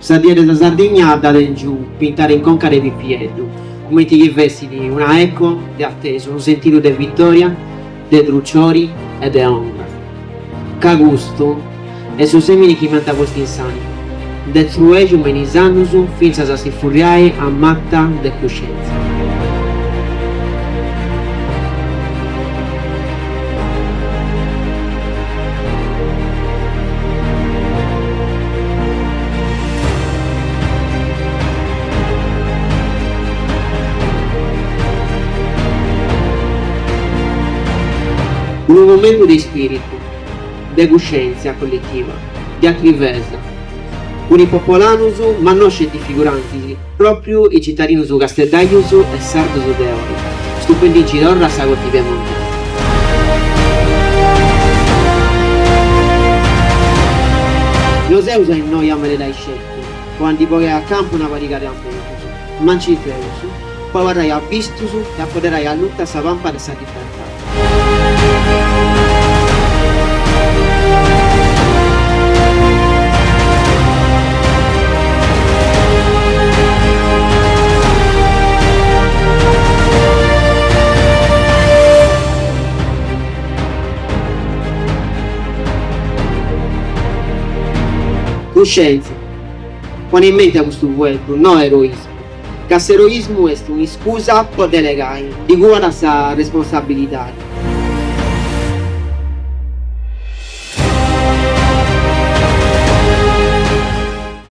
Sa Die de sa Sardigna dda tèngiu pintada in conca de pipieddu, cumenti chi fessit una eco de atesu, unu sentidu de vitòria, de druciori e de onra. Ca custu est su sèmini chi m'ant postu in s'ànima, de truexu me in is annus fintzas a si furriai a mata de cuscèntzia. Unu momentu de ispìritu, de cuscèntzia colletiva, de atrivesa, cun is popolanus, ma no sceti figurantis, pròpriu is citadinus casteddajus e sardus de oi, stupendinci torra sa corti piemontesa. No seus a innoi a meledai sceti, po ndi bogai a campu una pariga de ammentus, ma nci seus po abarrai abistus e apoderai alluta sa pampa de sa libertadi. Cuscèntzia. Pone in menti a custu fueddu, no eroismu. Ca s'eroismu est un'iscusa po delegai, ndi cuat sa responsabilidadi.